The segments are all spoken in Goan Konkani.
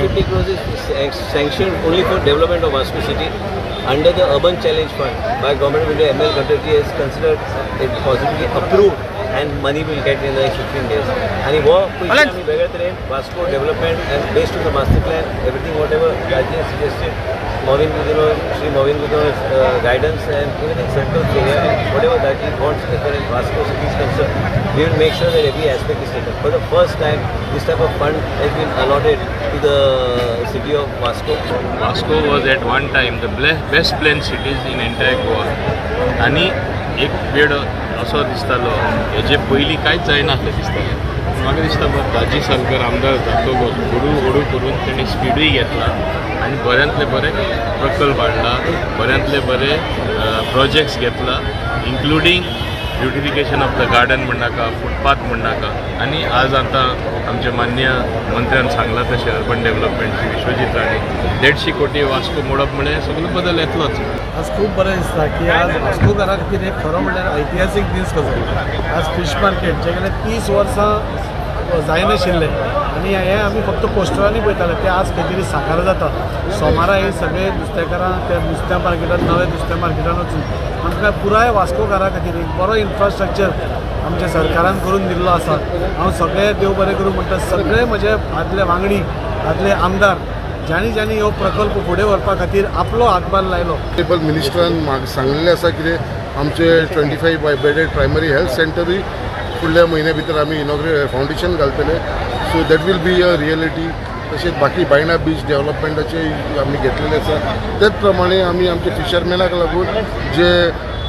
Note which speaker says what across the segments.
Speaker 1: 150 crores is sanctioned only for development of Vasco city under the Urban Challenge Fund by Government of India. ML Khattar ji has considered it positively approved and money will get in the next 15 days. आणि हो पयशे आमी वेगळे तरेन Vasco development and based on the master plan, everything whatever Daji suggested, Mauvin Godinho, Shri Mauvin Godinho's guidance and even in central area, whatever Daji wants as far as Vasco city is concerned, we will make sure that every aspect is taken. For the first time, this type of fund has been allotted to the city of Vasco.
Speaker 2: Vasco was at one time the best planned cities in entire Goa. आनी एक वेळ असो दिसतालो, हेजे पयलीं कांयच जायनासलें दिसतालें. म्हाका दिसता दाजी सालकर आमदार जातकच हळू हळू करून तेणी स्पिडूय घेतला आनी बऱ्यांतले बरे प्रकल्प हाडला, बऱ्यांतले बरे प्रोजेक्ट्स घेतला, including beautification of the garden म्हणनाका, footpath म्हणनाका. आनी आज आतां आमचे मान्य मंत्र्यान सांगलां तशें, अर्बन डेव्हलपमेंट श्री विश्वजीत राणे, 150 कोटी वास्को मोडप म्हळ्यार सगळो बदल येतलोच.
Speaker 3: आज खूब बरें दिसता की आज वास्कोकारा खातीर एक खरो म्हणल्यार ऐतिहासीक दीस कसो. आज फिश मार्केट जे गेले 30 वर्सां जायनाशिल्लें आनी हें आमी फक्त पोस्टरांनी पळयताले, तें आज खंय तरी साकार जाता. सोमारा हे सगळे नुस्तेकारां त्या नुस्त्या मार्केटान, नव्या नुस्त्या मार्केटान वचून आमकां पुराय वास्कोकारा खातीर एक बरो इन्फ्रास्ट्रक्चर आमच्या सरकारान करून दिल्लो आसा. हांव सगळे देव बरें करूं म्हणटा, सगळे म्हजे आदले वांगडी, आदले आमदार, ज्यांनी ज्यांनी हो प्रकल्प फुडें व्हरपा खातीर आपलो हातभार लायलो.
Speaker 4: ऑनरेबल मिनिस्टरान म्हाका सांगलेलें आसा कितें, आमचे 25 bedded primary health सेंटरूय फुडल्या म्हयन्या भितर आमी फावंडेशन घालतले, so that will be a reality. तशेंच बाकी बायणा बीच डेव्हलपमेंटाचे आमी घेतलेले आसा. तेच प्रमाणे आमी आमच्या फिशरमॅनाक लागून जे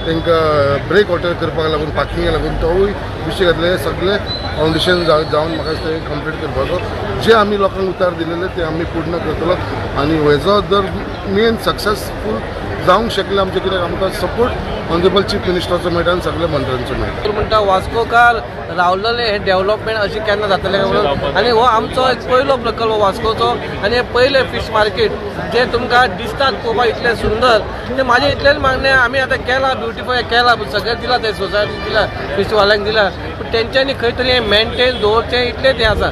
Speaker 4: तांकां ब्रेक वॉटर करपाक लागून, पार्किंगाक लागून, तोवूय विशय घातले. सगळे फावंडेशन जावन म्हाका दिसता हें कंप्लीट करपाचो जे आमी लोकांक उतार दिलेले ते आमी पूर्ण करतलो. आनी हेजो जर मेन सक्सेसफूल जावंक शकले आमचें, कित्याक आमकां सपोर्ट ऑनरेबल चीफ मिनिस्टराचो मेळटा आनी सगल्या मंत्र्यांचो मेळटा.
Speaker 5: म्हणटा वास्कोकार रावलेले, हे डेव्हलपमेंट अशें केन्ना जातलें काय म्हणून. आनी हो आमचो एक पयलो प्रकल्प वास्कोचो आनी हे पयले फिश मार्केट जे तुमकां दिसतात पळोवपाक इतलें सुंदर. ते म्हाजें इतलेंच मागणें, आमी आतां केलां, ब्युटिफाय केलां, सगळें दिलां, ते सोसायटी दिला, फिशवाल्यांक दिलां, पूण तेंच्यांनी खंय तरी हें मेंटेन दवरचें, इतलेंच हें आसा.